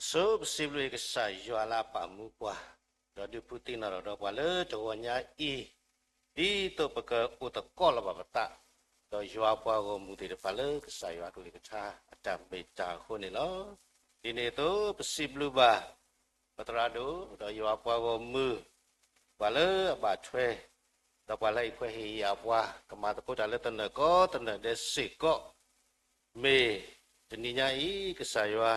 ဆိပစံးဘျုးကစၢ်ယွၤလၢအပာ်မူပှၤ, ဒီးဒုးဖှူသံနီၣ်ထီၣ်ဒီးပှၤလၢတဂီၤညါအံၤ, ဒ်သိးပကအိၣ်သကိးလီၤဘၣ်ပသး, ဒီးယွၤပှၤဂီၢ်မုၢ်သ့ၣ်တဖၣ်လၢကစၢ်ယွၤအကလုၢ်ကထါအတၢ်မ့ၢ်တၢ်အဃိန့ၣ်လီၤ. ဒ်န့ၣ်အသိးပစံးဘျုးဘၣ် ပသရၣ်ဒိၣ် ဒီးယွၤပှၤဂီၢ်မုၢ်, ပှၤလၢအဘၣ်ထွဲ, ဒီးပှၤလၢအံးခွဲးဟ့ၣ်ယာ်ပှၤ ကမၤသကိးတၢ်လၢသနၢၣ်ကီသနၢၣ်ဒဲးစ့ၢ်ကီး, မ့ၢ်တနံၤညါအံၤ ကစၢ်ယွၤ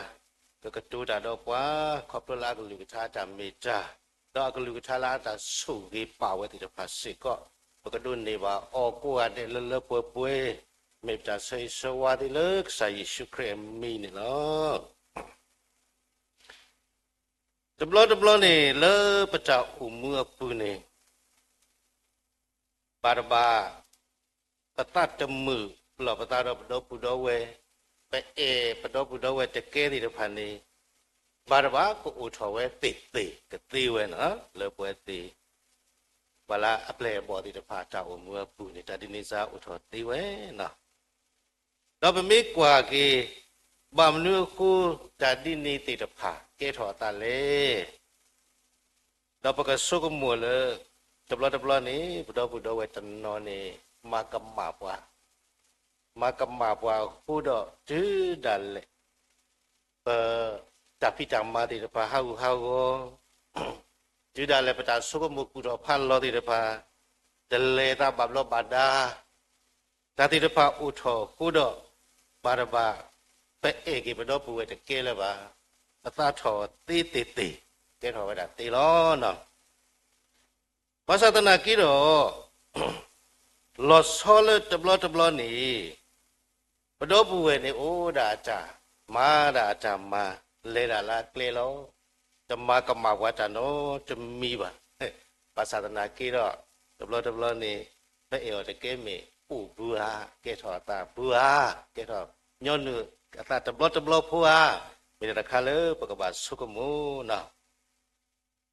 ကကတိၤတၢ်ဒီးပှၤ ခီဖျိလၢအကလုၢ်ကထါအတၢ်မ့ၢ်တၢ်, ဒီးအကလုၢ်ကထါလၢအတၢ်ဆိၣ်ဂ့ၤပာ်ဝဲသ့ၣ်တဖၣ်စ့ၢ်ကီး, ပကဒိးန့ၢ်ဘၣ်အီၤကိးဂၤဒဲးလၢလၢပှဲၤပှဲၤ, မ့ၢ်ပတၢ်ဆၢဂ့ၤဆၢဝါသ့လၢကစၢ်ယ့ၣ်ၡူးခရံာ်အမံၤန့ၣ်လီၤ. တဘျီတဘျီန့ၣ် လၢပတၢ်အိၣ်မူအပူၤန့ၣ် ဘၣ်တဘၣ် ပသးတမုာ်လီၤပသးဒီးပဒီပုၢ်ဒီဝဲၢ်, ပအဲၣ်ပဒီပုၢ်ဒီဝဲၢ်တကဲသ့ၣ်တဖၣ်န့ၣ်, ဘၣ်တဘၣ်ကအိၣ်ထီၣ်ဝဲသ့ၣ်သ့ၣ်ကသ့ဝဲန့ၣ်, လၢပဝဲသ့ၣ် ပှၤလၢအပျဲၢ်အဘီၣ်သ့ၣ်တဖၣ်အတၢ်အိၣ်မူအပူၤန့ၣ် တၢ်ဒ်န့ၣ်စ့ၢ်အိၣ်ထီၣ်သ့ဝဲန့ၣ်. ဒီးပမ့ၢ်ကွၢ်က့ၤ ဘၣ်မနုၤအဃိ တၢ်ဒ်န့ၣ်သ့ၣ်တဖၣ်ကဲထီၣ်အသးလဲၣ်. ဒီးပကဆိကမိၣ်လၢ တဘျီတဘျီန့ၣ် ပဒီပုၢ်ဒီဝဲၢ်တနီၤန့ၣ် မၤကမၣ်ပှၤ, မၤကမၣ်ပှၤအဃိဒီး တုၤဒၣ်လဲာ် ပတၢ်ဖံးတၢ်မၤသ့ၣ်တဖၣ်ဟးဂူာ်ဟးဂီၤ, တုၤဒၣ်လဲာ်ပတၢ်ဆိကမိၣ်ကူၣ်ထီၣ်ဖးလီၤသ့ၣ်တဖၣ် တလဲၤသးဘၣ်ဘျီးဘၣ်ဒါ, တၢ်သ့ၣ်တဖၣ်အိၣ်ထီၣ်အဃိဒီး ဘၣ်တဘၣ် ပအဲၣ်က့ၤပဒီပုၢ်ဝဲၢ်တကဲလၢၤဘၣ်, ပသးထီၣ်သ့သ့ၣ်သ့ၣ် ကဲထီၣ်ဝဲဒၣ်သ့လီၤ. ဘၣ်ဆၣ်သနာ်က့ဒီး လီၤဆီလၢတဘျီတဘျီန့ၣ် ပဒီပုၢ်ဝဲၢ်န့ၣ်အိၣ်ဒၣ်အတၢ်မၤ, မၤဒၣ်အတၢ်မၤ, လဲၤဒၣ်လၢအကျဲလီၤ. တမၤကမၣ်ပှၤတၢ်နီတမံၤဘၣ်. ဘၣ်ဆၣ်သနာ်က့ဒီး တဘျီတဘျီန့ၣ် ပအဲၣ်အီၤတကဲမ့ၢ်အိၣ်ဘုဧါ, ကဲထီၣ်အသးဘုဧါ, ကဲထီၣ်ညီနုၢ်အသးတဘျီတဘျီဖိဧါ, မ့ၢ်တၢ်တခါလၢပကဘၣ်ဆိကမိၣ်န့ၣ်.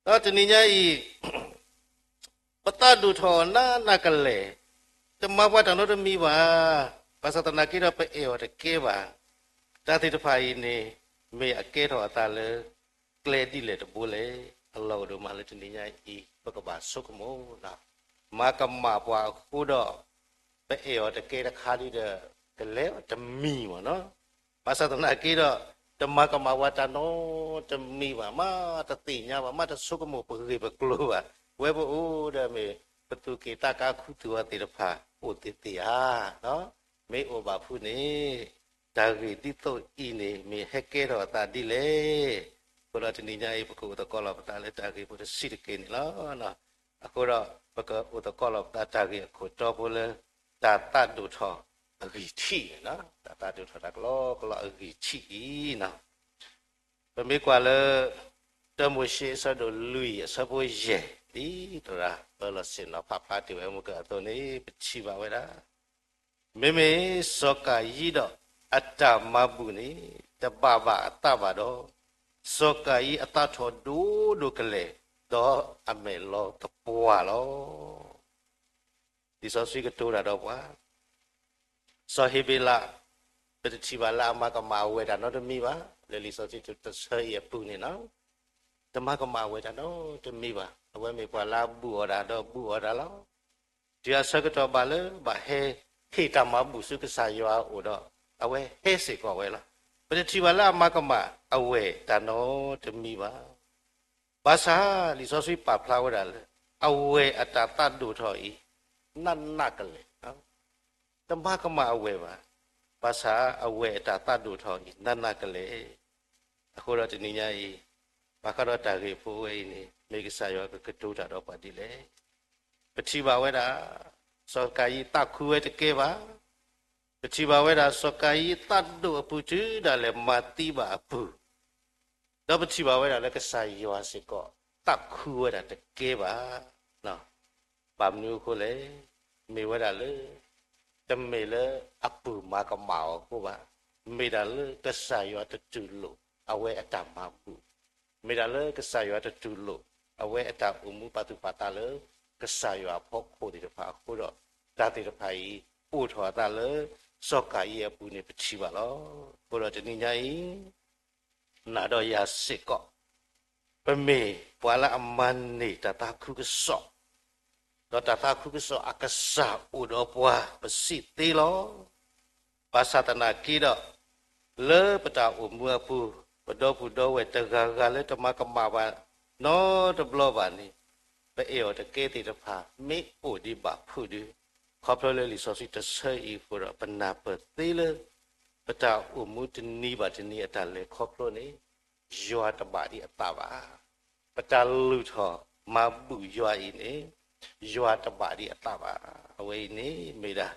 ဒီးတနံၤညါအံၤ ပသးဒိၣ်ထီၣ်နးနးကလဲာ်, တမၤပှၤတၢ်နီတမံၤဘၣ်. ဘၣ်ဆၣ်သနာ်က့ဒီးပအဲၣ်အီၤတကဲဘၣ်. တၢ်သ့ၣ်တဖၣ်အံၤန့ၣ် မ့ၢ်အကဲထီၣ်အသးလၢ ကျဲဒ်လဲၣ်တဘိလဲၣ်. အလီၢ်အိၣ်ဒိၣ်မးလၢတနံၤညါအံၤ ပကဘၣ်ဆိကမိၣ်န့ၣ်. မၤကမၣ်ပှၤအဃိဒီး ပအဲၣ်အီၤတကဲတခါဒ်ဒီး ကလဲၤအီၤတမံၤမ့ၢ်န့ၣ်. ဘၣ်ဆၣ်သနာ်က့ဒီး တမၤကမၣ်ပှၤတၢ်နီတမံၤဘၣ်, မ့ၢ်တသ့ၣ်ညါဘၣ်, မ့ၢ်တဆိကမိၣ်ပဂ့ၢ်ပကျိၤဘၣ်. ဝဲပအိၣ်ဒီးမ့ၢ် ပသူၣ်က့ၣ်သးကါခူသူၣ်အီၤသ့ၣ်တဖၣ် အိၣ်သ့ၣ်သ့ၣ်ဧါ. မ့ၢ်အိၣ်ဘၣ်ဖုးန့ၣ် တၢ်ဂ့ၢ်ဒ်သိးအံၤန့ၣ် မ့ၢ်ဟဲကဲထီၣ်အသးဒ်လဲၣ်. အဃိဒီးတနံၤညါအံၤ ပကအိၣ်သကိးလီၤပသးလၢတၢ်ဂ့ၢ်ဖိတဆံးတက့ၢ်န့ၣ်လီၤ. အဃိဒီး ပကအိၣ်သကိးလီၤပသးတၢ်ဂ့ၢ်အခိၣ်တီဖိလၢ တၢ်သးဒိၣ်ထီၣ်အဂံၢ်ထံးန့ၣ်, တၢ်သးဒိၣ်ထီၣ်တၢ်ကလီကလီအဂံၢ်ထံးအံၤန့ၣ်. ပမ့ၢ်ကွၢ်လၢ တၢမိၤၡ့အဆၢဒိၣ်လွံၢ်အဆၢဖိယဲၢ် ဒ်သရၣ်ပၢၤလီၢ်ဆ့ၣ်နီၤဖးဖျါတ့ၢ်ဝဲမုၢ်ကအသိးန့ၣ် ပထံၣ်ဘၣ်ဝဲဒၣ် မ့မ့ၢ်စီၤကၤယံဒီးအတၢ်မၤဘူၣ်န့ၣ် တဘၣ်ဘၣ်အသးဘၣ်ဒီး, စီၤကၤယံအသးထီၣ်ဒိၣ်ဒိၣ်ကလဲာ်, ဒီးအမဲာ်လီၤသပှၢ်လီၤ. လံာ်စီဆှံကတိၤတၢ်ဒီးပှၤ, စီၤဟ့းဘ့းလး, ပတထံၣ်ဘၣ်လၢအမၤကမၣ်အဝဲၢ်တၢ်နီတမံၤဘၣ်, လၢလံာ်စီဆှံတဆၢအံၤအပူၤန့ၣ်လီၤ. တမၤကမၣ်အဝဲၢ်တၢ်နီတမံၤဘၣ်. အဝဲမ့ၢ်ပှၤလၢအဘူၣ်အီၣ်တၢ်ဒီးဘူၣ်အီၣ်တၢ်လီၤ. တုၤအဆၢကတီၢ်ဘၣ်လၢ ဘၣ်ဟဲဟ့ၣ်တၢ်မၤဘူၣ်ဆူကစၢ်ယွၤအအိၣ်ဒီး အဝဲဟဲစ့ၢ်ကီးဝဲလီၤ. ပတထံၣ်ဘၣ်လၢအမၤကမၣ်အဝဲၢ်တၢ်နီတမံၤဘၣ်. ဘၣ်ဆၣ် လံာ်စီဆှံပာ်ဖျါဝဲဒၣ်လၢ အဝဲၢ်အတၢ်သးဒိၣ်ထီၣ်အံၤ နးနးကလဲာ်, တမၤကမၣ်အဝဲၢ်ဘၣ်. ဘၣ်ဆၣ်အဝဲၢ်အတၢ်သးဒိၣ်ထီၣ်အံၤ နးနးကလဲာ်. အဃိဒီးတနံၤညါအံၤ ဘၣ်ဃးဒီးတၢ်ဂ့ၢ်ဖိဝဲအံၤန့ၣ် မ့ၢ်ကစၢ်ယွၤကကတိၤတၢ်ဒီးပှၤဒ်လဲၣ်. ပထံၣ်ဘၣ်ဝဲဒၣ် စီၤကၤယံသးခုဝဲတကဲဘၣ်. ပထံၣ်ဘၣ်ဝဲဒၣ် စီၤကၤယံသးဒိၣ်အပူၤတုၤဒၣ်လဲာ်မၤသံဘၣ်အပူၤ, ဒီးပထံၣ်ဘၣ်ဝဲဒၣ်လၢကစၢ်ယွၤစ့ၢ်ကီး သးခုဝဲဒၣ်တကဲဘၣ်. ဘၣ်မနုၤအဃိလဲၣ်. မ့ၢ်ဝဲဒၣ်လၢ တမ့ၢ်လၢအပုၢ်မၤကမၣ်အီၤအဃိဘၣ်. မ့ၢ်ဒၣ်လၢကစၢ်ယွၤတတူၢ်လိာ်အဝဲအတၢ်မၤဘူၣ်, မ့ၢ်ဒၣ်လၢကစၢ်ယွၤတတူၢ်လိာ်အဝဲအတၢ်အိၣ်မူပာ်သူၣ်ပာ်သးလၢ ကစၢ်ယွၤအဖီခိၣ်သ့ၣ်တဖၣ်အဃိဒီး တၢ်သ့ၣ်တဖၣ်အံၤ အိၣ်ထီၣ်အသးလၢ စီၤကၤယံအပူၤန့ၣ် ပထံၣ်ဘၣ်လီၤ. အဃိဒီးတနံၤညါအံၤ နၤဒီးယၤစ့ၢ်ကီး, ပမ့ၢ်ပှၤလၢအမၤန့ၢ်တၢ်သးခုကစီၣ်, ဒီးတၢ်သးခုကစီၣ်အကစၢ်အိၣ်ဒီးပှၤ ပစံးသ့လီၤ. ဘၣ်ဆၣ်သနာ်က့ဒီး, လၢပတၢ်အိၣ်မူအပူၤ, ပဒီပုၢ်ဒီဝဲၢ်တဂၤဂၤလၢတမၤကမၣ်ဘၣ်နီတဘျီဘၣ်န့ၣ်, ပအဲၣ်အီၤတကဲသ့ၣ်တဖၣ် မ့ၢ်အိၣ်ဒံးဘၣ်ဖုးဒုး, ခီဖျိလၢလံာ်စီဆှံတဆၢအံၤအဃိဒီး ပနၢ်ပၢၢ်သ့လၢ ပတၢ်အိၣ်မူတနံၤဘၣ်တနံၤအတၢ်လဲၤခီဖျိန့ၣ် ယွၤတဘၣ်ဒံးအသးဘၣ်. ပတၢ်လုၢ်ထီၣ်မၤဘူၣ်ယွၤအံၤန့ၣ် ယွၤတဘၣ်ဒံးအသးဘၣ်. အဝဲအံၤန့ၣ်မ့ၢ်ဒၣ်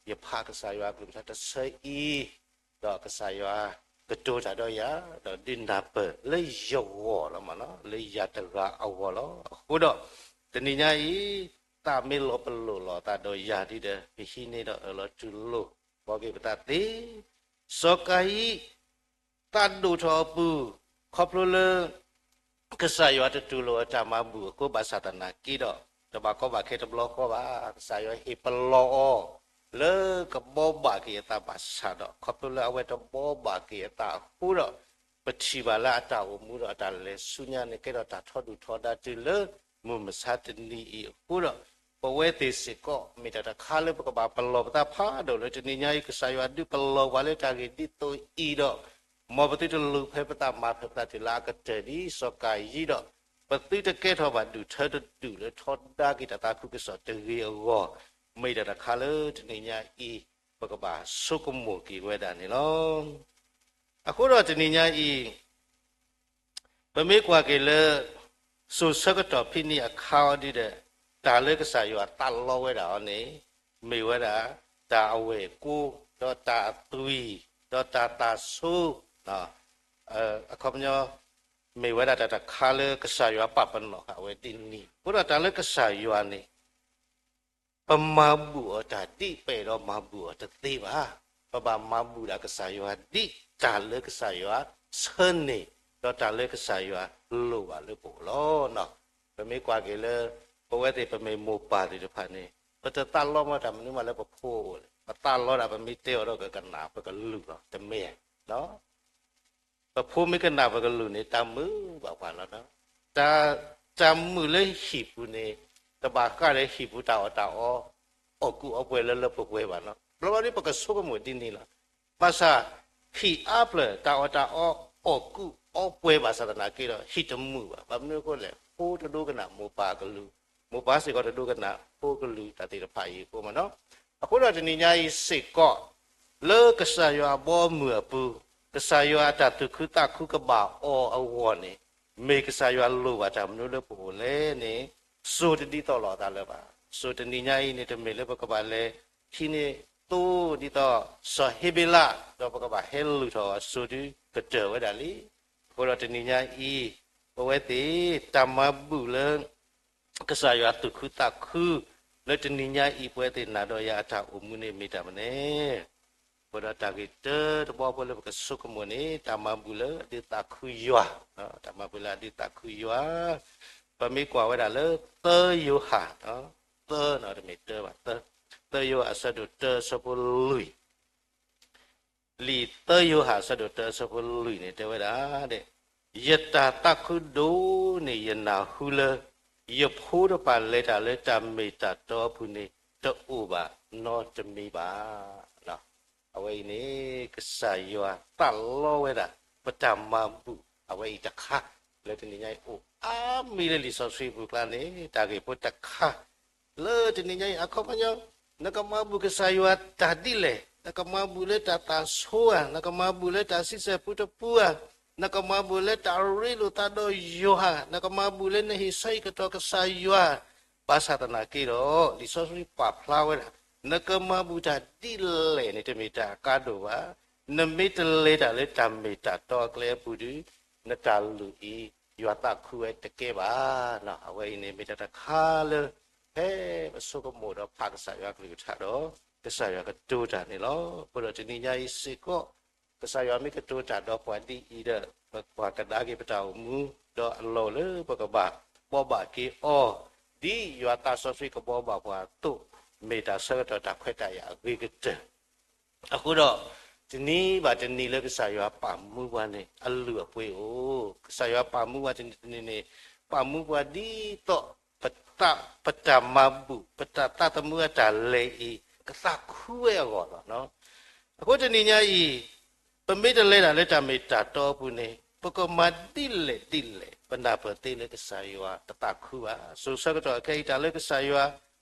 ယဖးကစၢ်ယွၤအကလုၢ်ကထါတဆၢအံၤ, ဒီးကစၢ်ယွၤကတိၤတၢ်ဒီးယၤ, ဒီးဒုးနၢ်ပၢၢ်လၢယဂီၢ်လီၤမးနီၤ, လၢယၤတဂၤအဂီၢ်လီၤ. အဃိဒီး တနံၤညါအံၤ, သးမ့ၢ်လီၤပလိာ်လိာ်သးဒီးယၤဒ်ဒီး ပဟံးန့ၢ်ဒီးအၢၣ်လီၤတူၢ်လိာ် ဘှီက့ၤပသးသ့ စီၤကၤယံၣ် သးဒိၣ်ထီၣ်အပူၤ, ခီဖျိလၢ ကစၢ်ယွၤတတူၢ်လိာ်အတၢ်မၤဘူၣ်အဃိ ဘၣ်ဆၣ်သနာ်က့ဒီး, တဘၣ်ကီဘၣ်ခဲတဘျီဃီဘၣ်. ကစၢ်ယွၤဟ့ၣ်ပလီၢ်အီၤ လၢကဘှီဘၣ်က့ၤအသးဘၣ်ဆၣ်ဒီး, ခီဖျိလၢအဝဲတဘှီဘၣ်က့ၤအသးအဃိဒီး, ပထံၣ်ဘၣ်လၢအတၢ်အိၣ်မူဒီးအတၢ်လဲၤဆူညါန့ၣ် ကဲထီၣ်တၢ်ထီဒုၣ်ထီဒါတုၤလၢမုၢ်မဆါတနံၤအံၤအဃိဒီး, ပဝဲသ့ၣ်စ့ၢ်ကီး မ့ၢ်တၢ်တခါလၢပကဘၣ်ပလီၢ်ပသးဖးဒိၣ်လၢတနံၤညါအံၤ ကစၢ်ယွၤဒုးပလီၢ်ပှၤလၢတၢ်ဂ့ၢ်ဒ်သိးအံၤဒီး, မ်ပသုတလူၤဖဲပသးမၤဖဲပသးတုၤလၢအကတၢၢ်ဒ်စီၤကၤယံၣ်ဒီး, ပသုတကဲထီၣ်ဘၣ်ဒူၣ်ထၢတဒူၣ်လၢထီဒါက့ၤတၢ်သးခုကစီၣ်တဂ့ၤအဂီၢ်, မ့ၢ်တၢ်တခါလၢတနံၤညါအံၤ ပကဘၣ်ဆိကမိၣ်က့ၤဝဲဒၣ်န့ၣ်လီၤ. အဃိဒီးတနံၤညါအံၤ ပမ့ၢ်ကွၢ်က့ၤလၢ စိၤဆၢကတီၢ်ဖဲန့ၣ်အခါအီၤဒ်ဒီး, တၢ်လၢကစၢ်ယွၤသးလီဝဲဒၣ်အီၤန့ၣ်, မ့ၢ်ဝဲဒၣ် တၢ်အဝဲၢ်ကိ, ဒီးတၢ်အသွံၣ်, ဒီးတၢ်သးဆိ, အခီပညီ, မ့ၢ်ဝဲဒၣ်တၢ်တခါလၢကစၢ်ယွၤပာ်ပနီၣ်ဃာ်ဝဲဒ်န့ၣ်, အဃိဒီးတၢ်လၢကစၢ်ယွၤန့ၣ် ပမၤဘူၣ်အီၤတၢ်ဒ် ပအဲၣ်ဒိးမၤဘူၣ်အီၤတသ့ဘၣ်. ပဘၣ်မၤဘူၣ်ဒၣ်ကစၢ်ယွၤဒ်တၢ်လၢကစၢ်ယွၤဆၢန့ၢ်, ဒီးတၢ်လၢကစၢ်ယွၤလိၣ်ဘၣ်လၢပအိၣ်လီၤ. ပမ့ၢ်ကွၢ်က့ၤလၢ ပဝဲသ့ၣ်ပမ့ၢ်မိၢ်ပၢ်သ့ၣ်တဖၣ်န့ၣ်, ပတသးလီမးတၢ်မနုၤမးလၢပဖိအအိၣ်လဲၣ်. ပသးလီဒၣ်ပမ့ၢ်တဲအီၤဒီးကကနၣ်ပကလုၢ်လီၤ, တမ့ၢ်ဧါ. ပဖိမ့ၢ်ကနၣ်ပကလုၢ်န့ၣ် တၢ်မုာ်ဘၣ်ပှၤလီၤ. တၢ်, တၢ်မုာ်လၢဟံၣ်ပူၤန့ၣ်, တဘၣ်ဃးဒီးဟံၣ်ပူၤတၢ်အီၣ်တၢ်အီ, အီၣ်ကူးအီပှဲၤလၢလၢပှဲၤပှဲၤဘၣ်လီၤ. ဘျီဘျီဒ်ပကဆိကမိၣ်ဒ်န့ၣ်လီၤ. ဘၣ်ဆၣ်, ဟံၣ်အါဖျၢၣ်တၢ်အီၣ်တၢ်အီ, အီၣ်ကူးအီပှဲၤဘၣ်ဆၣ်သနာ်က့ဒီး ဟံၣ်တမုာ်ဘၣ်. ဘၣ်မနုၤအဃိလဲၣ်, ဖိတဒိကနၣ်မိၢ်ပၢ်အကလုၢ်, မိၢ်ပၢ်စ့ၢ်ကီးတဒိကနၣ်ဖိကလုၢ်တၢ်သ့ၣ်တဖၣ်အံၤအဃိမးလီၤ. အဃိဒီးတနံၤညါအံၤစ့ၢ်ကီး, လၢကစၢ်ယွၤအဘီအမုၢ်အပူၤ, ကစၢ်ယွၤအတၢ်သူၣ်ခုသးခုကဘၣ်အီၤအဂီၢ်န့ၣ်, မ့ၢ်ကစၢ်ယွၤလိၣ်ဘၣ်တၢ်မနုၤလၢပအိၣ်လဲၣ်န့ၣ်, စိၤတဒ်သိးလိာ်အသးလၢၤဘၣ်. စိၤတနံၤညါအံၤန့ၣ် တမ့ၢ်လၢပကဘၣ်လဲၤဟံးန့ၢ်သိဒ်သိးစီၤဟ့ဘ့လး, ဒီးပကဘၣ်ဟဲလုၢ်ထီၣ်အစိၤဒုကတၢၢ်ဝဲဒၣ်လံ. အဃိဒီးတနံၤညါအံၤ, ပဝဲသ့ၣ်တၢ်မၤဘူၣ်လၢ ကစၢ်ယွၤသူၣ်ခုသးခု, လၢတနံၤညါအံၤပဝဲသ့ၣ်နၤဒီးယၤအတၢ်အိၣ်မူန့ၣ်မ့ၢ်တၢ်မနုၤလဲၣ်. အဃိဒီးတၢ်ဂ့ၢ်တၢတဘီဖိလၢပကဆိကမိၣ်န့ၣ် တၢ်မၤဘူၣ်လၢအဒုးသးခုယွၤ, တၢ်မၤဘူၣ်လၢအဒုးသးခုယွၤ, ပမ့ၢ်ကွၢ်ဝဲဒၣ်လၢ သၢယိၤဟၣ်, သၢန့ၣ်တမ့ၢ်တၢဘၣ်, သၢ, သၢယိၤဟၣ်အဆၢဒိၣ်တၢအဆၢဖိလွံၢ် လံာ်သၢယိၤဟၣ်အဆၢဒိၣ်တၢအဆၢဖိလွံၢ်န့ၣ် တဲဝဲဒၣ်, ယတၢ်သးခုဒိၣ်န့ၢ်ယနၢ်ဟူလၢ ယဖိတဖၣ်လဲၤတၢ်လၢတၢ်မ့ၢ်တၢ်တီအပူၤန့ၣ် တအိၣ်ဘၣ်နီတမံၤဘၣ်. အဝဲအံၤန့ၣ် ကစၢ်ယွၤသးလီဝဲဒၣ် ပတၢ်မၤဘူၣ်အဝဲအံၤတခါ လၢတနံၤညါအံၤအိၣ်အါမံၤလၢလံာ်စီဆှံပူၤကျါန့ၣ် တၢ်ဂ့ၢ်ဖိတခါ လၢတနံၤညါအံၤ အခီပညီ နကမၤဘူၣ်ကစၢ်ယွၤတၢ်ဒ်လဲၣ်, နကမၤဘူၣ်လၢတၢ်သးဆိဧါ, နကမၤဘူၣ်လၢတၢ်ဆံဆဲၣ်ပူတပူဧါ, နကမၤဘူၣ်လၢတၢ်ရ့လိာ်သးဒီးယွၤဧါ, နကမၤဘူၣ်လၢနဟ့ၣ်ဆၢဟ့ၣ်ကတီၤကစၢ်ယွၤ, ဘၣ်ဆၣ်သနာ်က့ဒီး လံာ်စီဆှံပာ်ဖျါဝဲဒၣ် နကမၤဘူၣ်တၢ်ဒ်လဲၣ်န့ၣ် တမ့ၢ်တၢ်အကါဒိၣ်ဘၣ်. နမ့ၢ်တလဲၤတၢ်လၢတၢ်မ့ၢ်တၢ်တီအကျဲအပူၤဒီး နတၢ်လုၢ်အံၤ ယွၤသးခုဝဲတကဲဘၣ်. အဝဲအံၤန့ၣ် မ့ၢ်တၢ်တခါလၢ ဖဲပဆိကမိၣ်ဒီးဖးကစၢ်ယွၤကလုၢ်ကထါဒီး ကစၢ်ယွၤကတိၤတၢ်န့ၣ်လီၤ. အဃိဒီးတနံၤညါအံၤစ့ၢ်ကီး ကစၢ်ယွၤမ့ၢ်ကတိၤတၢ်ဒီးပှၤဒ်အံၤဒီး ပကွၢ်ကဒါက့ၤပတၢ်အိၣ်မူ ဒီးအလီၢ်လၢပကဘၣ်ဘှီဘၣ်က့ၤအီၤ ဒ်ယွၤသးစီဆှံကဘှီဘၣ်ပှၤအသိး မ့ၢ်တၢ်ဆၢကတီၢ်တၢ်ခွဲးတၢ်ယာ်အဂ့ၤကတၢၢ် အဃိဒီး တနံၤဘၣ်တနံၤလၢကစၢ်ယွၤပာ်မူပှၤန့ၣ် အလုၢ်အပှ့ၤအိၣ်, ကစၢ်ယွၤပာ်မူပှၤတနံၤတနံၤန့ၣ် ပာ်မူပှၤဒ်သိး ပတၢ်, ပတၢ်မၤဘူၣ်, ပတၢ်သးသမူအတၢ်လဲၤအံၤ ကသးခုဝဲအဂီၢ်လီၤ. အဃိတနံၤညါအံၤ ပမ့ၢ်တလဲၤတၢ်လၢတၢ်မ့ၢ်တၢ်တီအပူၤန့ၣ် ပကမၤဒ်လဲၣ်ဒ်လဲၣ် ပနၢ်ပၢၢ်သ့လၢကစၢ်ယွၤတသးခုဘၣ်. စိၤဆၢကတီၢ်ခဲအံၤ တၢ်လၢကစၢ်ယွၤ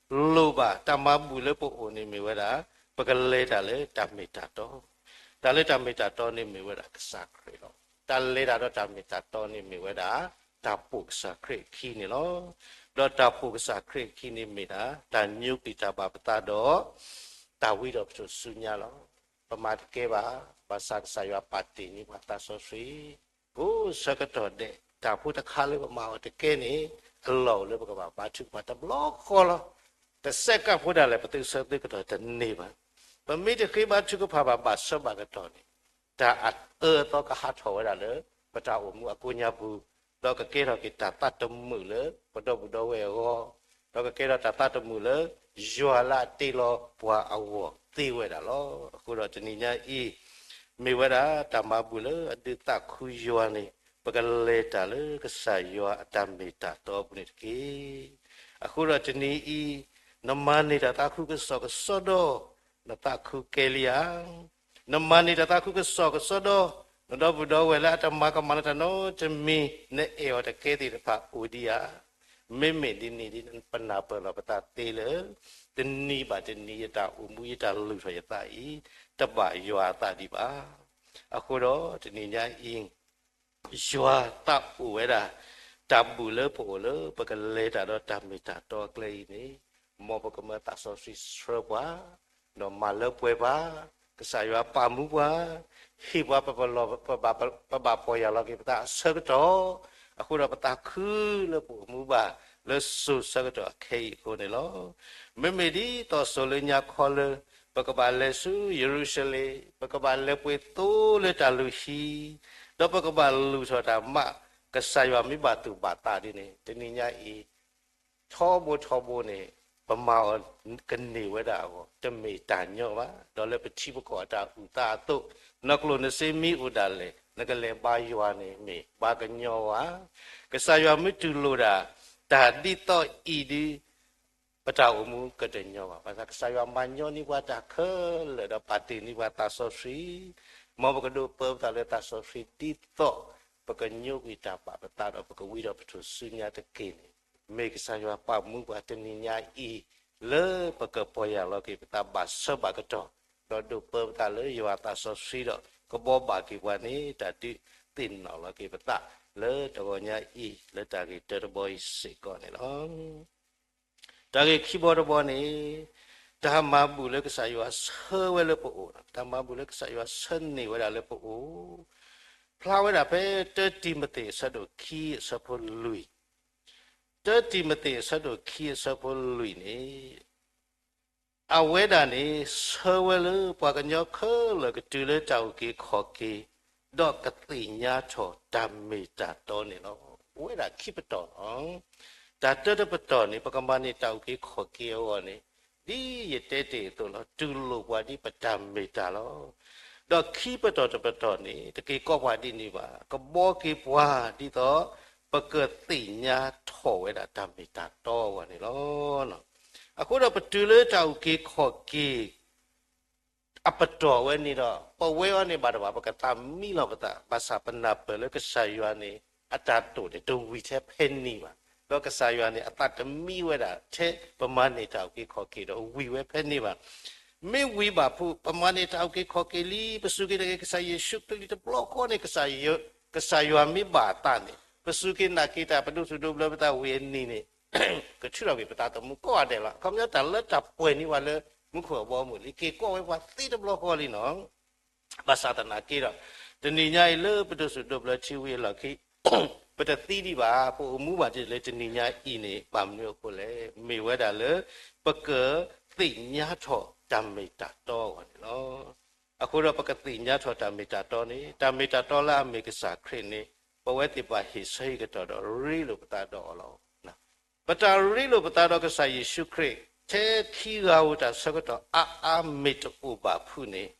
လိၣ်ဘၣ် တၢ်မၤဘူၣ်လၢပအိၣ်န့ၣ်မ့ၢ်ဝဲဒၣ် ပကလဲၤတၢ်လၢတၢ်မ့ၢ်တၢ်တီ, တၢ်လၢတၢ်မ့ၢ်တၢ်တီန့ၣ်မ့ၢ်ဝဲဒၣ်ကစၢ်ခရံာ်လီၤ. တၢ်လဲၤတၢ်ဒီးတၢ်မ့ၢ်တၢ်တီန့ၣ်မ့ၢ်ဝဲဒၣ် တၢ်ပိာ်ကစၢ်ခရံာ်အခံန့ၣ်လီၤ. ဒီးတၢ်ပိာ်ကစၢ်ခရံာ်အခံန့ၣ်မ့ၢ်ဒၣ် တၢ်ညိကွံာ်တၢ်ဘၣ်ပသးဒီး တၢ်ဝံဒီးပတြၢၤဆူညါလီၤ. ပမၤတကဲဘၣ်, ဘၣ်ဆၣ်ကစၢ်ယွၤပာ်တ့ၢ်န့ၢ်ပှၤသးစီဆှံ ကိးဆၢကတီၢ်ဒဲး တၢ်ဖိတခါလၢပမၤအီၤတကဲန့ၣ် အလီၢ်အိၣ်လၢပကဘၣ်ဘါထုကဖၣ်တဘျီဃီလီၤ. တစဲးကးဖိဒၣ်လဲာ် ပသုးဆၢသုးကတီၢ်တန့ၢ်ဘၣ်. ပမ့ၢ်တဃ့ဘါထုကဖၣ်ဘၣ် ဘၣ်ဆၢဘၣ်ကတီၢ်န့ၣ် တၢ်အအၢအသီကဟးထီၣ်ဝဲဒၣ်လၢ ပတၢ်အိၣ်မူအကိးညါပူၤ, ဒီးကကဲထီၣ်က့ၤတၢ်သးတမုာ်လၢပဒီပုၢ်ဒီဝဲၢ်အဂီၢ်, ဒီးကကဲထီၣ်တၢ်သးတမုာ်လၢ ယွၤလၢအတ့လီၤပှၤအဂီၢ်သ့ဝဲဒၣ်လီၤ. အဃိဒီးတနံၤညါအံၤ မ့ၢ်ဝဲဒၣ်တၢ်မၤဘူၣ်လၢအဒုးသးခုယွၤန့ၣ် ပကလဲၤတၢ်လၢကစၢ်ယွၤအတၢ်မ့ၢ်တၢ်တီအပူၤန့ၣ်တက့ၢ်. အဃိဒီးတနံၤအံၤ နမၤန့ၢ်တၢ်သးခုကစီၣ်ကစီဒီ, နသးခုကဲလံဧါ. နမၤန့ၢ်တၢ်သးခုကစီၣ်ကစီဒီ, နဒီပုၢ်ဒီဝဲၢ်လၢအတမၤကမၣ်လၢတၢ်နီတမံၤ နအဲၣ်အီၤတကဲသ့ၣ်တဖၣ်အိၣ်ဒံးဧါ. မ့မ့ၢ်ဒ်န့ၣ်ဒ် ပနၢ်ပၢၢ်လီၤပသးသ့လၢ တနံၤဘၣ်တနံၤ ယတၢ်အိၣ်မူ ယတၢ်လုၢ်ထီၣ်ယသးအံၤ တဘၣ်ယွၤအသးဒံးဘၣ်. အဃိဒီးတနံၤညါအံၤ ယွၤသးအိၣ်ဝဲဒၣ် တၢ်ဘူၣ်လၢပအိၣ်လၢ ပကလဲၤတၢ်ဒီးတၢ်မ့ၢ်တၢ်တီအကျဲအံၤန့ၣ်, မ်ပကမၢသးစီဆှံဆှၢပှၤ, ဒီးမၤလၢပှဲၤပှၤ, ကစၢ်ယွၤပာ်မူပှၤ, ဟ့ၣ်ပှၤပလီၢ် ပဘၣ်ပီၢ်ယၢ်လီၤက့ၤပသးအဆၢကတီၢ်, အဃိဒီးပသးခုလၢပအိၣ်မူဘၣ်လၢစိၤဆၢကတီၢ်အခဲအံၤအဃိန့ၣ်လီၤ. မ့မ့ၢ်ဒ်သိးစိၤလၢညါခီလၢ ပကဘၣ်လဲၤဆူယရူၤၡလ့ၣ်, ပကဘၣ်လဲၤပှ့ၤသိလၢတၢ်လုၢ်ဟံၣ်, ဒီးပကဘၣ်လုၢ်ထီၣ်တၢ်မး ကစၢ်ယွၤမ့ၢ်ဘၣ်သူၣ်ဘၣ်သးဒ်န့ၣ် တနံၤညါအံၤ ထီဘိထီဘိန့ၣ် ပမၤအီၤကန့ၢ်ဝဲဒၣ်အဂီၢ် တမ့ၢ်တၢ်ညီဘၣ်. ဒီးလၢပထံပကီၢ်အတၢ်အုၣ်သးအသိး နကျိၣ်နစ့မ့ၢ်အိၣ်ဒၣ်လဲာ် နကလဲၤဘါယွၤန့ၣ်မ့ၢ်ဘါကညီဘၣ်. ကစၢ်ယွၤမ့ၢ်တူၢ်လိာ်ဒၣ် တၢ်ဒ်သိးအံၤဒ် ပတၢ်အိၣ်မူကတညီဘၣ်. ဘၣ်ဆၣ်ကစၢ်ယွၤမၤညီနံၣ်ပှၤတၢ်ခဲလၢာ်ဒီးပာ်တ့ၢ်န့ၢ်ပှၤသးစီဆှံ, မ်ပကဒိးပၢပသးလၢသးစီဆှံဒ်သိး ပကညိကွံာ်တၢ်ဘၣ်ပသးဒီးပကဝံဒီးပထူၣ်စုညါတက့ၢ်န့ၣ်, မ့ၢ်ကစၢ်ယွၤပာ်မူပှၤတနံၤညါအံၤ လၢပကပီၢ်ယၢ်လီၤက့ၤပသးဘၣ်ဆၢဘၣ်ကတီၢ်, ဒီးဒိးပၢပသးလၢယွၤသးစီဆှံဒီး ကဘီဘၣ်က့ၤပှၤန့ၣ် တၢ်ဒုးသ့ၣ်နီၣ်လီၤက့ၤပသး လၢတဂီၤညါအံၤ လၢတၢ်ဂ့ၢ်တၢတဘီအံၤစ့ၢ်ကီးန့ၣ်လီၤ. တၢ်ဂ့ၢ်ခံဘီတဘီန့ၣ်, တၢ်မၤဘူၣ်လၢကစၢ်ယွၤဆှၢဝဲလၢပအိၣ်, တၢ်မၤဘူၣ်လၢကစၢ်ယွၤဆှၢန့ၢ်ဝဲဒၣ်လၢပအိၣ်, ဖျါဝဲဒၣ်ဖဲ တၢတံၤမသ့း အဆၢဒိၣ်ခံ အဆၢဖိလွံၢ်, တၢတံၤမသ့း အဆၢဒိၣ်ခံ အဆၢဖိလွံၢ်န့ၣ် အဝဲဒၣ်န့ၣ် ဆှၢဝဲလၢပှၤကညီခဲလၢာ်ကတုၤလၢတၢ်အုၣ်က့ၤခီၣ်က့ၤ, ဒီးကသ့ၣ်ညါထီၣ်တၢ်မ့ၢ်တၢ်တီန့ၣ်လီၤ. အိၣ်ဝဲဒၣ်ခံပတီၢ်လီၤ. တၢ်တၢတပတီၢ်န့ၣ် ပကမၤန့ၢ်တၢ်အုၣ်က့ၤခီၣ်က့ၤအဂီၢ်န့ၣ်, ဒ်ယတဲတ့ၢ်အသိးလီၤ, တူၢ်လိာ်ပှၤဒ်ပတၢ်မ့ၢ်တၢ်လီၤ. ဒီးခံပတီၢ်တပတီၢ်န့ၣ် တက့ၤကိးပှၤဒ်န့ၣ်ဘၣ်, ကဘီက့ၤပှၤဒ်သိး ပကသ့ၣ်ညါထီၣ်ဝဲဒၣ်တၢ်မ့ၢ်တၢ်တီအဂီၢ်န့ၣ်လီၤ. အဃိဒီးပတုၤလၢတၢ်အုၣ်က့ၤခီၣ်က့ၤ အပတီၢ်ဝဲန့ၣ်ဒီး ပဝဲအီၤန့ၣ်ဘၣ်တဘၣ် ပကသးမံလီၤပသး, ဘၣ်ဆၣ်ပနၢ်ပၢၢ်လၢကစၢ်ယွၤန့ၣ် အတၢ်တိာ်န့ၣ် တဝံၤထဲဖဲန့ၣ်ဘၣ်. ဒီးကစၢ်ယွၤန့ၣ် အသးတမံဝဲဒၣ်ထဲ ပမၤန့ၢ်တၢ်အုၣ်က့ၤခီၣ်က့ၤဒီးဝံၤဝဲဖဲန့ၣ်ဘၣ်. မ့ၢ်ဝံၤဘၣ်ဖုး ပမၤန့ၢ်တၢ်အုၣ်က့ၤခီၣ်က့ၤလံ, ပစူၢ်က့ၤနာ်က့ၤကစၢ်ယ့ၣ်ၡူးခရံာ်လံတဘျီဃီန့ၣ် ကစၢ်ယွၤမ့ၢ်ဘၣ်အသးန့ၣ် ပစူၢ်က့ၤနာ်က့ၤတၢ် ပဒိးသူၣ်ဒိးဘျၢပသးဝံၤအနံၤန့ၣ် ကထုးထီၣ်ကွံာ်ပသးသမူကိးဂၤဒဲးလီၤ. အခီပညီတၢ်လၢတၢ်ပှဲၤန့ၢ်ပှၤလၢမူခိၣ်အဘီအမုၢ်လံ က့ၤကိးဝဲပှၤသ့တဘျီဃီလံနီၤ. ဘၣ်ဆၣ်သနာ်က့ဒီး တနံၤညါအံၤလၢပဒိးသူၣ်ဒိးဘျၢထံဝံၤအလီၢ်ခံ ပတသံဒံးဘၣ်, ပအိၣ်မူဘၣ်ဒ်လဲၣ် တနံၤညါအံၤန့ၣ် ဘၣ်မနုၤအဃိလဲၣ်, မ့ၢ်ဝဲဒၣ်လၢ ပကသ့ၣ်ညါထီၣ်တၢ်မ့ၢ်တၢ်တီအဂီၢ်န့ၣ်လီၤ. အဃိဒီးပကသ့ၣ်ညါထီၣ်တၢ်မ့ၢ်တၢ်တီန့ၣ် တၢ်မ့ၢ်တၢ်တီလၢအမ့ၢ်ကစၢ်ခရံာ်န့ၣ် ပဝဲသ့ၣ်တဖၣ်ဟ့ၣ်ဆၢဟ့ၣ်ကတီၢ်ဒီးရ့လိာ်ပသးဒီးအီၤလီၤ. ပတၢ်ရ့လိာ်ပသးဒီးကစၢ်ယ့ၣ်ၡူးခရံာ် ထဲခံဂၤဧိၤတၢ်ဆၢကတီၢ်အါအါမ့ၢ်တအိၣ်ဘၣ်ဖုးန့ၣ်,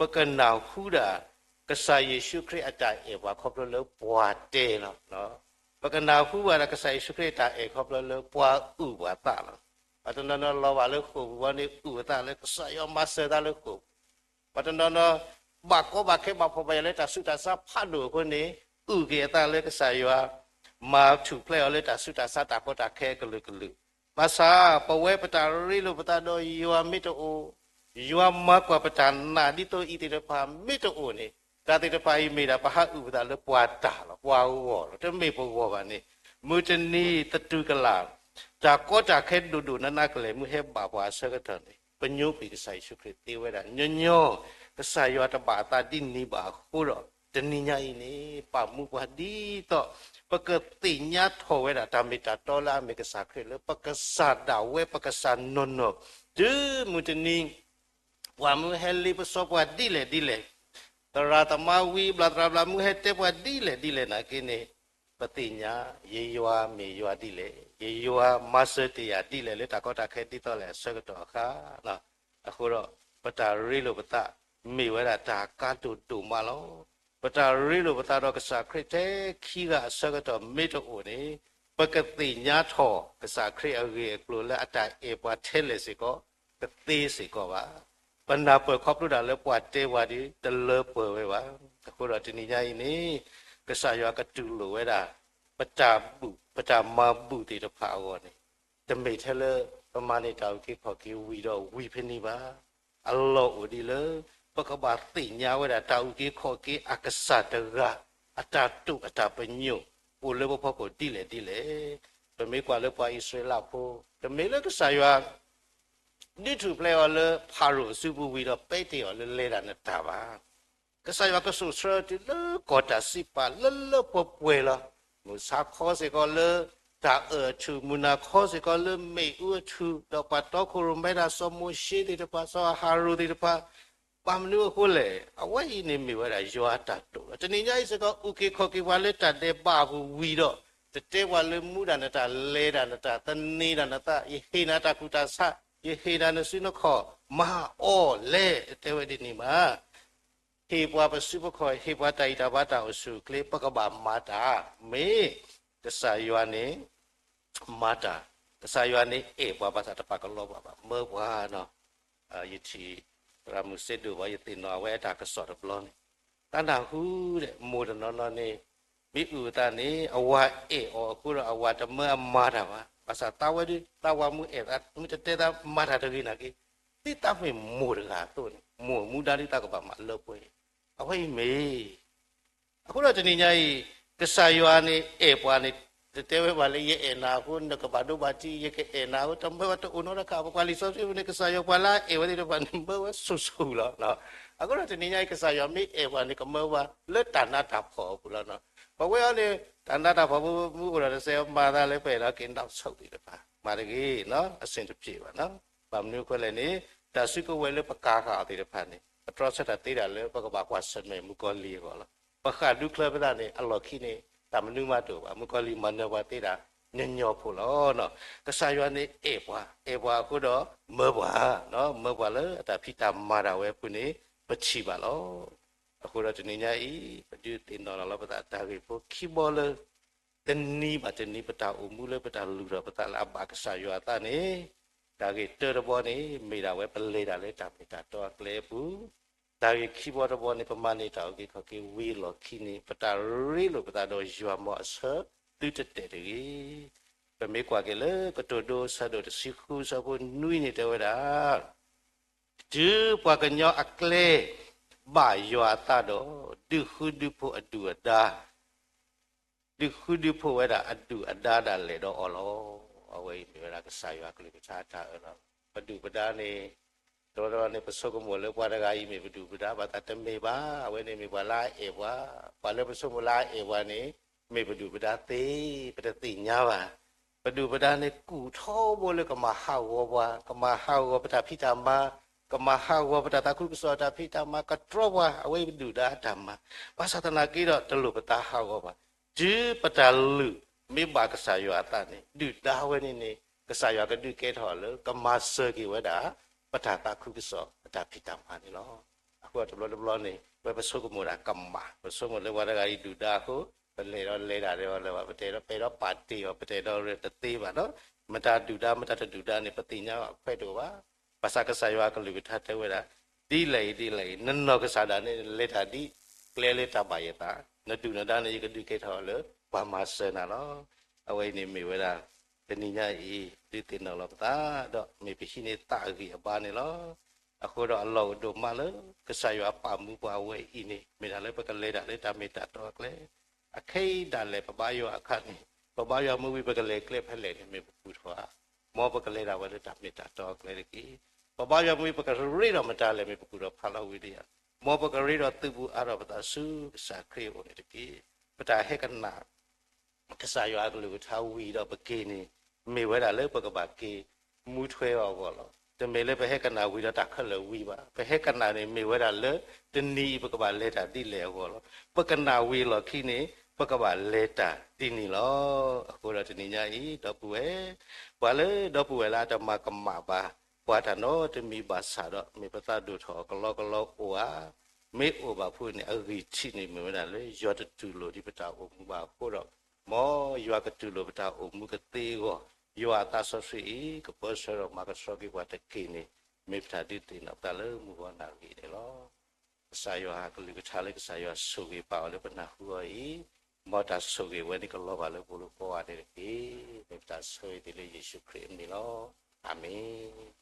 ပကနၢ်ဟူဒၣ် ကစၢ်ယ့ၣ်ၡူးခရံာ်အတၢ်အဲၣ်ပှၤခီဖျိလၢပှၤတဲလီၤ. ပကနၢ်ဟူဘၣ်ဒၣ် ကစၢ်ယ့ၣ်ၡူးခရံာ်အတၢ်အဲၣ်ခီဖျိလၢပှၤအုၣ်ပှၤသးလီၤ. ပှၤတနီၤနီၤလီၤဘၣ်လၢဃိာ်ပူၤဘီန့ၣ် အုၣ်အသးလၢကစၢ်ယွၤမၤစၢၤသးလၢဃိာ်ပူၤ, ပှၤတနီၤနီၤ ဘၣ်ကီဘၣ်ခဲဘၣ်ဖှီၣ်ဘၣ်ယာ်လၢတၢ်ဆူးတၢ်ဆါဖးဒိၣ်အဃိန့ၣ် အုၣ်က့ၤအသးလၢကစၢ်ယွၤ မၤထူၣ်ဖျဲးအီၤလၢတၢ်ဆူးတၢ်ဆါတၢ်ကီတၢ်ခဲအကလုာ်ကလုာ်. ဘၣ်ဆၣ် ပဝဲပတၢ်ရ့လိာ်ပသးဒီးယွၤမ့ၢ်တအိၣ်, ယွၤမၤကွၢ်ပတၢ်နာ်ဒ်သိးအံၤသ့ၣ်တဖၣ်မ့ၢ်တအိၣ်န့ၣ် တၢ်သ့ၣ်တဖၣ်အံၤမ့ၢ်ဒၣ်ပဟးအုၣ်ပသးလၢပှၤတၢ်လီၤ, ပှၤဂီၢ်လီၤ, တမ့ၢ်ပဂီၢ်ဘၣ်န့ၣ် မုၢ်တနံၤသတူၢ်ကလာ် တၢ်ကီတၢ်ခဲဒိၣ်ဒိၣ်နးနးကလဲာ်မုၢ်ဟဲဘၣ်ပှၤအဆၢကတီၢ်န့ၣ် ပညိကွံာ်ကစၢ်ယ့ၣ်ၡူးခရံာ်သ့ဝဲဒၣ်ညီညီ, ကစၢ်ယွၤတဘၣ်အသးဒ်န့ၣ်ဘၣ်အဃိဒီး တနံၤညါအံၤန့ၣ် ပာ်မူပှၤဒ်သိး ပကသ့ၣ်ညါထီၣ်ဝဲဒၣ်တၢ်မ့ၢ်တၢ်တီလၢအမ့ၢ်ကစၢ်ခရံာ်လၢပကစၢ်ဒၣ်ဝဲပကစၢ်နီၢ်နီၢ်, တုၤမုၢ်တနံၤ ပှၤမုၢ်ဟဲလ့ပစီပှၤဒ်လဲၣ်ဒ်လဲၣ်, သရၣ်သမါဝံၤ ဘျၣ်သရၣ်ဘျၣ်မုၢ်ဟဲတဲပှၤဒ်လဲၣ်ဒ်လဲၣ်နာ်က့န့ၣ် ပသ့ၣ်ညါ ယယွၤမ့ၢ်ယွၤဒ်လဲၣ်, ယယွၤမၤစၢၤတ့ၢ်ယၤဒ်လဲၣ်လၢတၢ်ကီတၢ်ခဲဒ်သိးလဲၣ်အဆၢကတီၢ်အခါ အဃိဒီး ပတၢ်ရ့လိာ်ပသး မ့ၢ်ဝဲဒၣ်တၢ်ကါဒိၣ်ဒိၣ်မးလီၤ. ပတၢ်ရ့လိာ်ပသးဒီးကစၢ်ခရံာ်ထဲခံဂၤအဆၢကတီၢ်မ့ၢ်တအိၣ်န့ၣ် ပကသ့ၣ်ညါထီၣ်ကစၢ်ခရံာ်အဂ့ၢ်အကျိၤလၢအတၢ်အဲၣ်ပှၤထဲလဲၣ်စ့ၢ်ကီး ကသ့စ့ၢ်ကီးဘၣ်. ပနၢ်ပၢၢ်ခီဖျိတၢ်လၢပှၤတဲပှၤဒီး တလၢပှဲၤဝဲဘၣ်. အဃိဒီးတနံၤညါအံၤန့ၣ် ကစၢ်ယွၤကတူၢ်လိာ်ဝဲဒၣ် ပတၢ်ဘူၣ် ပတၢ်မၤဘူၣ်သ့ၣ်တဖၣ်အဂီၢ်န့ၣ် တမ့ၢ်ထဲလၢပမၤန့ၢ်တၢ်အုၣ်က့ၤခီၣ်က့ၤဝံၤဒီးဝံၤဖဲန့ၣ်ဘၣ်. အလီၢ်အိၣ်ဒ်လၢ ပကဘၣ်သ့ၣ်ညါဝဲဒၣ်တၢ်အုၣ်က့ၤခီၣ်က့ၤအကစၢ်တဂၤ အတၢ်တိာ်အတၢ်ပညိၣ် အိၣ်လၢပဖီခိၣ်ဒ်လဲၣ်ဒ်လဲၣ်. ပမ့ၢ်ကွၢ်လၢပှၤအံၣ်စရ့လးဖိ တမ့ၢ်လၢကစၢ်ယွၤ ဒုးထူၣ်ဖျဲးအီၤလၢဖၤရိၤအစုပူၤဝံၤဒီး ပဲတ့ၢ်အီၤလၢလဲၤတၢ်နတၢ်ဘၣ်. ကစၢ်ယွၤကစိာ်ဆှၢတုၤလၢကီၢ်တၢ်စံးပာ်လၢလၢပှဲၤပှဲၤလီၤ. မုၢ်ဆါခီစ့ၢ်ကီးလၢတၢ်အၢၣ်အထူၣ်, မုၢ်နၤခီစ့ၢ်ကီးလၢမ့ၣ်အူအထူၣ်, ဒီးပှၤတီခိၣ်ရိၣ်မဲဒၣ်စီၤမိၤၡ့သ့ၣ်တဖၣ်, စီၤအၤဟရိၣ်သ့ၣ်တဖၣ်, ဘၣ်မနုၤအဃိလဲၣ်. အဝဲအံၤန့ၣ်မ့ၢ်ဝဲဒၣ်ယွၤအတၢ်တိာ်လီၤ. တနံၤညါအံၤစ့ၢ်ကီး အုၣ်က့ၤခီၣ်က့ၤပှၤလၢတၢ်ဒဲးဘးအပူၤဝံၤဒီး တတဲပှၤလၢမူဒၣ်နတၢ်လဲၤဒၣ်နတၢ်သန့ၤဒၣ်နသး, ယဟ့ၣ်နၤတၢ်ကူၣ်တၢ်ဆး, ယဟ့ၣ်နၤနစုနခီၣ်, မၤအီၤလဲၣ် တတဲဝဲဒ်န့ၣ်မး. ဟ့ၣ်ပှၤပစုပခီၣ်, ဟ့ၣ်ပှၤတၢ်အံၣ်တၢ်ဘါတၢ်အိၣ်ဆူၣ်အိၣ်ချ့, ပကဘၣ်မၤတၢ်, မ့ၢ်ကစၢ်ယွၤန့ၣ် မၤတၢ်, ကစၢ်ယွၤန့ၣ်အဲၣ်ပှၤဘၣ်ဆၣ်တပာ်ကလီဘၣ်ဘၣ်, မၢပှၤနီၤ. ယထံၣ်သရၣ်မုၣ်စ့ဒိၣ်ဘၣ်, ယသ့ၣ်နီၣ်အဝဲအတၢ်ကစီၣ်တဘျီန့ၣ်, တၢ်နၢ်ဟူဒီး မိၢ်တနီၤနီၤန့ၣ် မ့ၢ်အုၣ်အသးန့ၣ် အဝၤအဲၣ်အီၤအဃိဒီး အဝၤတမၢအမၤတၢ်ဘၣ်. ဘၣ်ဆၣ်သးဝဲဒုး သးဝၤမုၢ်အဲၣ်သး မ့ၢ်တတဲသးမၤတၢ်တဂ့ၤနာ်က့, ဒ်သးမ့ၢ်မိၢ်တဂၤအသိးန့ၣ် မိၢ်မူဒါဒ်သးကဘၣ်မၤလၢပှဲၤ, အဝဲအံၤမ့ၢ် အဃိဒီးတနံၤညါအံၤ ကစၢ်ယွၤန့ၣ်အဲၣ်ပှၤန့ၣ် တတဲဝဲဘၣ်လၢ ယအဲၣ်နၤအဃိ နကဘၣ်ဒိဘၣ်ထံး, ယကအဲၣ်နၤအဃိ တမၢဝဲတအိၣ်နီတခါ. ပကွၢ်လံာ်စီဆှံပူၤန့ၣ် ကစၢ်ယွၤပှၤလၢအအဲၣ်ဝဲသ့ၣ်တဖၣ်န့ၣ် မၢဝဲဆူၣ်ဆူၣ်လီၤ. အဃိဒီးတနံၤညါအံၤ ကစၢ်ယွၤမ့ၢ်အဲၣ်ပှၤန့ၣ် ကမၢပှၤလၢတၢ်နးတၢ်ဖှီၣ်အပူၤလီၤ. ပဝဲအံၤန့ၣ် တၢ်နးတၢ်ဖှီၣ်ပူၤ မ့ၢ်အိၣ်ဒီးတစဲး မၤသးလၢပအဲၣ်ဒိးက့ၤနီၣ်ဆိၣ်သ့ၣ်တဖၣ် မၤတဂ့ၤ, အဆင်တပြေဘၣ်. ဘၣ်မနုၤအဃိလဲၣ်န့ၣ် တၢ်စုကဝဲၤလၢပကၤဃာ်အီၤသ့ၣ်တဖၣ်န့ၣ် ပတြီဆၢတၢ်သ့ဒၣ်လၢ ပကဘၣ်ကွၢ်ဆၢၣ်မဲာ်မုၣ်ကီၤလံၢ်အဂီၢ်လီၤ. ပဃၣ်ဒူချၢပသးန့ၣ် အလီၢ်ခံန့ၣ် တၢ်မနုၤမးတအိၣ်ဘၣ်. မုၣ်ကီၤလံၢ်မၤနၢၤပှၤသ့ဒၣ်ညီညီဖိလီၤ. ကစၢ်ယွၤန့ၣ်အဲၣ်ပှၤ, အဲၣ်ပှၤအဃိဒီးမၢပှၤ, မၢပှၤလၢအတၢ်ဖံးတၢ်မၤဒၣ်ဝဲအပူၤန့ၣ် ပထံၣ်ဘၣ်လီၤ. အဃိဒီးတနံၤညါအံၤ ပဒုးသ့ၣ်နီၣ်လီၤပသးတၢ်ဂ့ၢ်ဖိခံဘီလၢ တနံၤဘၣ်တနံၤ ပတၢ်အိၣ်မူလၢပတၢ်လုၢ်ထီၣ်ပသးလၢအဘၣ်ကစၢ်ယွၤအသးန့ၣ်, တၢ်ဂ့ၢ်တၢတဘီန့ၣ် မ့ၢ်ဒၣ်ဝဲပလဲၤတၢ်လၢတၢ်မ့ၢ်တၢ်တီအကျဲအပူၤ, တၢ်ဂ့ၢ်ခံဘီတဘီန့ၣ် ပမၤန့ၢ်တၢ်အုၣ်က့ၤခီၣ်က့ၤဝံၤအလီၢ်ခံန့ၣ် ပတၢ်ရ့လိာ်ပသးဒီးယွၤမ်အဆၢသုတတဲာ်တဂ့ၤ. ပမ့ၢ်ကွၢ်က့ၤလၢကတိၤဒိ ဆၢဒိၣ်တဆံဃု ဆၢဖိနွံန့ၣ်တဲဝဲဒၣ် တုၤပှၤကညီအကျဲ ဘၣ်ယွၤအသးဒီး ဒုးဃုဒုးဖိးအဒုၣ်အဒါ, ဒုးဃုဒုးဖိးဝဲဒၣ်အဒုၣ်အဒါဒၣ်လဲာ်ဒီးအီၤလီၤ. အဝဲအံၤမ့ၢ်ဝဲဒၣ်ကစၢ်ယွၤကလုၢ်ကထါတၢ်အၢလီၤ. ပဒုၣ်ပဒါန့ၣ် တဘျီတဘျီန့ၣ် ပဆိကမိၣ်လၢပှၤတဂၤအံၤမ့ၢ်ပဒုၣ်ပဒါ ဘၣ်ဆၣ်တမ့ၢ်ဘၣ်. အဝဲန့ၣ်မ့ၢ်ပှၤလၢအအဲၣ်ပှၤ, ပှၤလၢပဆိကမိၣ်လၢအအဲၣ်ပှၤန့ၣ် မ့ၢ်ပဒုၣ်ပဒါသ့, ပတသ့ၣ်ညါဘၣ်. ပဒုၣ်ပဒါန့ၣ်ကူၣ်ထီဘိလၢကမၤဟးဂီၤပှၤ, ကမၤဟးဂီၤပတၢ်ဖံးတၢ်မၤ, ကမၤဟးဂီၤပတၢ်သးခုကစီၣ်တၢ်ဖံးတၢ်မၤ, ကတြီပှၤ, အဝဲအံၤပဒုၣ်ဒါအတၢ်မၤ. ဘၣ်ဆၣ်သနာ်က့ဒီး တလိၣ်ပသးဟးဂီၤဘၣ်. တုၤပတၢ်လုၢ်မ့ၢ်ဘၣ်ကစၢ်ယွၤအသးန့ၣ် ဒုၣ်ဒါဝဲန့ၣ်န့ၣ် ကစၢ်ယွၤကဒုးကဲထီၣ်လၢ ကမၤစၢၤက့ၤဝဲဒၣ် ပတၢ်သးခုကစီၣ်အတၢ်ဖံးတၢ်မၤန့ၣ်လီၤ. ပမ့ၢ်ဃုအီၤတဘျီတဘျီန့ၣ် ဝဲပဆိကမိၣ်တၢ်ကမၣ်, ပဆိကမိၣ်လၢပှၤတဂၤအံၤဒုၣ်ဒါအဃိ ပလဲၤဒီးလဲၤတၢ်ဒီးလၢၤဘၣ်, ပတဲဒီးပဲာ်ဒီးပာ်တ့ၢ်အီၤ, ပတဲဒီးရၢၢ်တသ့ဘၣ်နီၤ, မတၤဒုၣ်ဒါ မတၤတဒုၣ်ဒါန့ၣ် ပသ့ၣ်ညါအခွဲးတအိၣ်ဘၣ်. ဘၣ်ဆၣ်ကစၢ်ယွၤအကလုၢ်ကထါတဲဝဲဒၣ်, ဒ်လဲၣ်ဂ့ၤဒ်လဲၣ်ဂ့ၤ နနီၢ်ကစၢ်ဒၣ်န့ၣ် လဲၤတၢ်ဒ်ကျဲလၢတၢ်ဘၣ်ယသး, နဒုၣ်နဒါန့ၣ် ယကဒုးကဲထီၣ်အီၤလၢပှၤမၤစၢၤနၤလီၤ. အဝဲအံၤန့ၣ်မ့ၢ်ဝဲဒၣ် တနံၤညါအံၤ ဒုးသ့ၣ်နီၣ်လီၤပသး ဒီးမ့ၢ်ပဟံးန့ၢ်သးအဂံၢ်အဘါန့ၣ်လီၤ. အဃိဒီးအလီၢ်အိၣ်ဒိၣ်မးလၢ ကစၢ်ယွၤပာ်မူပှၤအဝဲအံၤန့ၣ် မ့ၢ်တၢ်လၢပကလဲၤတၢ်လၢတၢ်မ့ၢ်တၢ်တီအကျဲ, အခဲအံၤဒၣ်လဲာ်ပဘါယွၤအခါန့ၣ် ပဘါယွၤမ့ၢ်ဝံၤ ပကလဲၤကျဲဖဲလဲၣ်န့ၣ် မ့ၢ်ပကူၣ်ထီၣ်ဧါ, မ်ပကလဲၤဒၣ်ဝဲလၢတၢ်မ့ၢ်တၢ်တီအကျဲတက့ၢ်. ပဘါယွၤမ့ၢ်ဝံၤ ပကရ့ဒီးမတၤလဲၣ် မ့ၢ်ပကူၣ်ထီၣ်ဖးလီၤဝံၤဒီးဧါ, မ်ပကရ့ဒီးသုးဘူးအါထီၣ်ပသးဆူကစၢ်ခရံာ်အအိၣ်န့ၣ်တက့ၢ်. ပတၢ်ဟဲကနၣ် ကစၢ်ယွၤအကလုၢ်ကထါဝံၤဒီးပက့ၤန့ၣ် မ့ၢ်ဝဲဒၣ်လၢပကဘၣ်က့ၤမူထွဲအီၤအဂီၢ်လီၤ. တမ့ၢ်လၢပဟဲကနၣ်ဝံၤဒီးတၢ်ခဲလၢာ်ဝံၤဘၣ်. ပဟဲကနၣ်န့ၣ်မ့ၢ်ဝဲဒၣ်လၢ တနံၤအံၤပကဘၣ်လဲၤတၢ်ဒ်လဲၣ်အဂီၢ်လီၤ. ပကနၣ်ဝံၤအလီၢ်ခံန့ၣ် ပကဘၣ်လဲၤတၢ်ဒ်န့ၣ်လီၤ. အဃိဒီးတနံၤညါအံၤ ဒီပုၢ်ဝဲၢ်, ပှၤလၢဒီပုၢ်ဝဲၢ်လၢအတမၤကမၣ်ဘၣ် ပှၤတၢ်နီတမံၤဘၣ်ဆၣ်ဒီး မ့ၢ်ပသးဒိၣ်ထီၣ်အီၤကလီကလီအိၣ်ဧါ. မ့ၢ်အိၣ်ဘၣ်ဖုးန့ၣ် အဂံၢ်ထံးန့ၣ်မ့ၢ်ဝဲဒၣ်လၢ ယွၤတတူၢ်လိာ်ဒံးပတၢ်အိၣ်မူဘၣ်အဃိဒီး မ်ယွၤကတူၢ်လိာ်ပတၢ်အိၣ်မူကသ့အဂီၢ်, ယွၤအသးစီဆှံအံၤ ကပၢဆှၢဒီးမၤကဆှီက့ၤပှၤတက့ၢ်န့ၣ် မ့ၢ်ပတၢ်ဒုးသ့ၣ်နီၣ်ပသးလၢမုၢ်ဂီၤနၣ်ရံၣ်န့ၣ်လီၤ. ကစၢ်ယွၤကလုၢ်ကထါလၢကစၢ်ယွၤဆိၣ်ဂ့ၤပာ်အီၤလၢပနၢ်ဟူအီၤအံၤ, မ်တၢ်ဆိၣ်ဂ့ၤဝဲန့ၣ်ကလီၤဘၣ်လၢပလိၤကိးဂၤဒဲးတက့ၢ်. မ့ၢ်ပတၢ်ဆိၣ်ဂ့ၤသ့လၢယ့ၣ်ၡူးခရံာ်အမံၤလီၤ. အၤမ့ၣ်.